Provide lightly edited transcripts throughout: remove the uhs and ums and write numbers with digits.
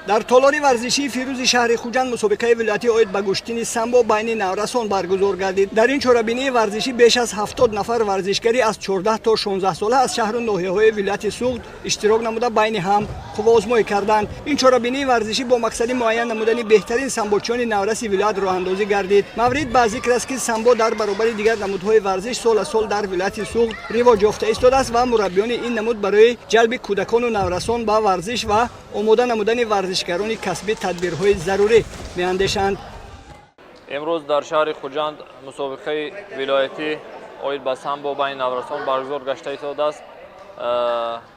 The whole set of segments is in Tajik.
Дар толори варзишии Фирӯзи шаҳри Хуҷанд мусобиқаи вилоятӣ оид ба гӯштини самбо байни наврасон баргузор гардид. Дар ин чорабинии варзишӣ беш аз 70 нафар варзишгарӣ аз 14 то 16 сола аз шаҳру ноҳияҳои вилояти Суғд иштирок намуда, байни ҳам қувваозмоӣ карданд. Ин чорабинии варзишӣ бо мақсади муайян намудани беҳтарин самбочиёни навраси вилоят роҳандозӣ гардид. Маврид ба зикр аст, ки самбо дар баробари дигар намудҳои варзиш сол аз сол дар вилояти Суғд ривоҷ ёфта истодааст ва мураббиёни ин намуд барои ҷалби кӯдакону наврасон ба варзиш ва омода намудани варзишгарони касбӣ тадбирҳои зарурӣ меандешанд. Имрӯз дар шаҳри Хуҷанд мусобиқаи вилоятӣ оид ба самбо байни наврасон баргузор гашта истодааст.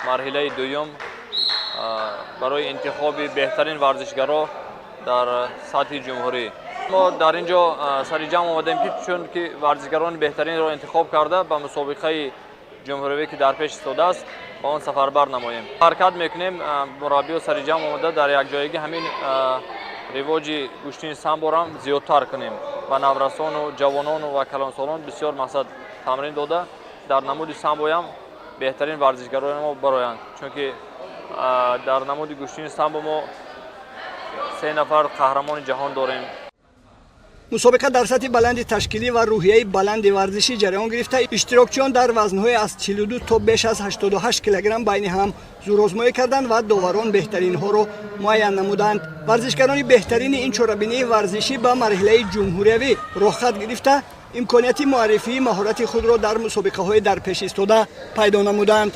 Марҳилаи дуюм барои интихоби беҳтарин варзишгаро дар сатҳи ҷумҳурӣ. Мо дар ин ҷо сари ҷамъ омадем, ки чунки варзишгарони беҳтаринро интихоб карда, ба мусобиқаи ҷумҳуриявӣ, ки дар пеш истодааст, ба он сафарбар намоем. Ҳаракат мекунем, мураббиё сари ҷамъ омада, дар якҷоягӣ ҳамин ривоҷи гӯштини самборам зиёдтар кунем ва наврасону ҷавонону ва калонсолон бисёр мақсад тамрин дода, дар намуди самбоям беҳтарин варзишгарони мо бароянд, чунки дар намуди гӯштини самбо мо се нафар қаҳрамони ҷаҳон дорем. Мусобиқа дар сатҳи баланди ташкилӣ ва рӯҳияи баланди варзишӣ ҷараён гирифта, иштирокчиён дар вазнҳои аз 42 то беш аз 88 килограмм байни ҳам зӯрозмоӣ карданд ва доварон беҳтаринҳоро муайян намуданд. Варзишгарони беҳтарини ин чорабинии варзишӣ ба марҳилаи ҷумҳуриявӣ роҳхат гирифта, имконияти муаррифии маҳорати худро дар мусобиқаҳои дар пеш истода пайдо намуданд.